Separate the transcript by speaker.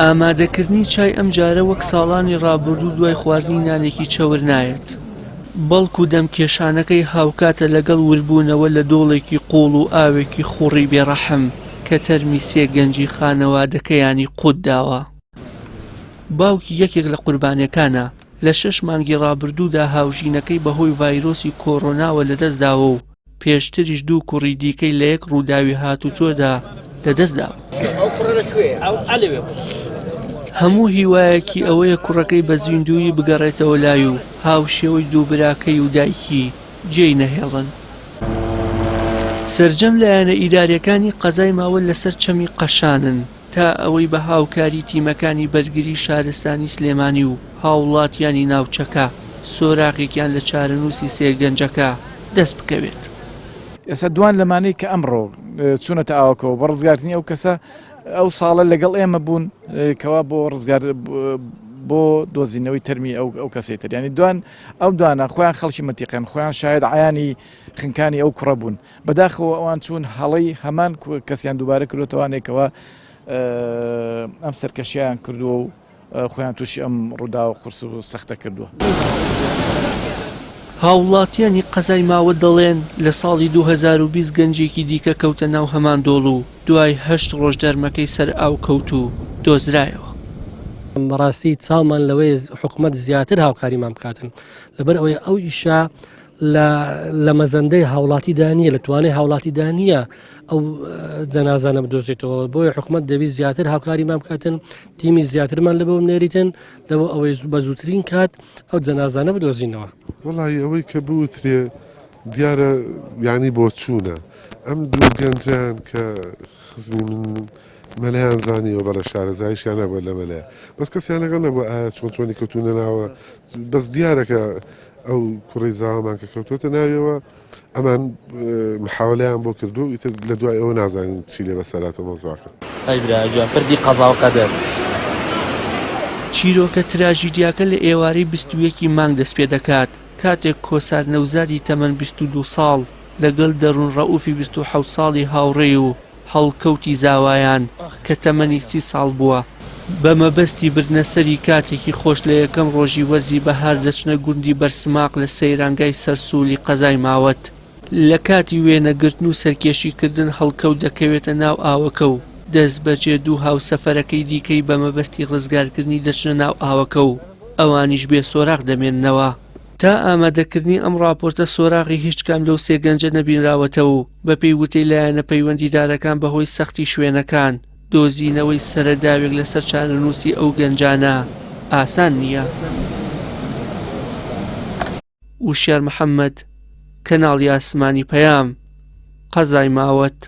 Speaker 1: ئامادەکردنی چای ئەمجارە وەک ساڵانی ڕابردوو دوای خواردنی نانێکی چەور نایەت، بەڵکو دەمکێشانەکەی هاوکاتە لەگەڵ وربوونەوە لە دۆڵێکی قووڵ و ئاوێکی خوڕی بێڕەحم کە تەرمی سێ گەنجی خانەوادەکەیانی قووت داوە. باوکی یەکێک لە قوربانیەکانە، لە شەش مانگی ڕابردوودا هاوژینەکەی بەهۆی ڤایرۆسی کۆرۆناوە لەدەستداوە و پێشتریش دوو کوڕی دیکەی لە یەک ڕووداوی هاتوچۆدا لەدەستداوە. هەموو هیوایەکی ئەوەیە کوڕەکەی بە زیندوویی بگەڕێتەوە لای و هاوشێوەی دوو براکەی و دایکی جێی نەهێڵن. سەرجەم لایەنە ئیدارییەکانی قەزای ماوە لەسەر چەمی قەشانن تا ئەوەی بە هاوکاری تیمەکانی بەرگری شارستانی سلێمانی و هاوڵاتیانی ناوچەکە سۆراغێکیان لە چارەنووسی سێ گەنجەکە دەست بکەوێت.
Speaker 2: ئێستا دوان لەمانەی کە ئەمڕۆ چوونەتە ئاوەکەوە بە ڕزگارکردنی ئەو کەسە ئەو ساڵە لەگەڵ ئێمە بوون کەوا بۆ ڕزگار بۆ دۆزینەوەی تەرمی ئەو ئەو کەسەی تر ینی دوان ئەو دوانە خۆیان خەڵکی مەتیقەن خۆیان شاید عیانی خنکانی ئەو کوڕە بوون بەداخەوە ئەوان چوون هەڵەی هەمان کەسیان دووبارە کردوتوانێکەوە ئەم سەرکەشیان کردووە و خۆیان تووشی ئەم ڕووداوە قورس و سەختە کردووە.
Speaker 1: هاوڵاتیانی قەزای ماوەت دەڵێن، لە ساڵی 2020 گەنجێکی دیکە کەوتە ناو هەمان دۆڵ و دوای هەشت ڕۆژ دەرمەکەی سەر ئاو کەوت و دۆزرایەوە.
Speaker 3: بەڕاستی چاومان لەوەیە حکومەت زیاتر هاوکاریمان بکاتن لەبەر ئەوەی ئەو ئیشە لە مەزەندەی هاوڵاتیدا نییە لە توانای هاوڵاتیدا نییە ئەو جەنازانە بدۆزێتەوە بۆیە حکومەت دەبی زیاتر هاوکاریمان بکاتن تیمی زیاترمان لە بۆ بنێریتن لەبۆ ئەوەی بە زووترین کات ئەو جەنازانە بدۆزینەوە.
Speaker 4: وەڵی ئەوەی کە بوترێ دیارە یانی بۆچوونە ئەم دوو گەنجیان کە خزمی من مەلایان زانیوە بەڵێ شارەزاییشیان نەبووە لە مەلایە بەس کەسیان لەگەڵ نەبووە ئایا چۆن چۆنی کەوتوونە ناوە بەس دیارەکە ئەو کوڕی زاوامان کە کەوتووەتە ناویەوە ئەمان محاولەیان بۆ کردو ئیتر لە دوای ئەوە نازانین چی لێ بەسەراتە مەوزوعەکە.
Speaker 5: ئەی برا گیان پردی قەزا و قەدەر.
Speaker 1: چیرۆکە تراژیدیاکە لە ئێوارەی 21 ی مانگ دەستپێدەکات، کاتێک کۆسار نەوزادی تەمەن 22 ساڵ لەگەڵ دەروون ڕەئوفی 27 ساڵی هاوڕێی و هەڵکەوتی زاوایان کە تەمەنی سی ساڵ بووە، بە مەبەستی بردنەسەری کاتێکی خۆش لە یەکەم ڕۆژی وەرزی بەهار دەچنە گوندی بەرسماق لە سەیرانگای سەرسوولی قەزای ماوەت. لە کاتی وێنەگرتن و سەرکێشیکردن هەڵکەوت دەکەوێتە ناو ئاوەکە و دەستبەجێ دوو هاوسەفەرەکەی دیکەی بە مەبەستی ڕزگارکردنی دەچنە ناو ئاوەکە و ئەوانیش بێ سۆراغ دەمێننەوە. تا ئامادەکردنی ئەم ڕاپۆرتە سۆراغی هیچ کام لەو سێ گەنجە نەبینراوەتەوە و بەپێی وتەی لایەنە پەیوەندیدارەکان بەهۆی سەختی شوێنەکان دۆزینەوەی سەرەداوێک لەسەر چارەنووسی ئەو گەنجانە ئاسان نییە. وشیار محەممەد، کەناڵی ئاسمانی پەیام، قەزای ماوەت.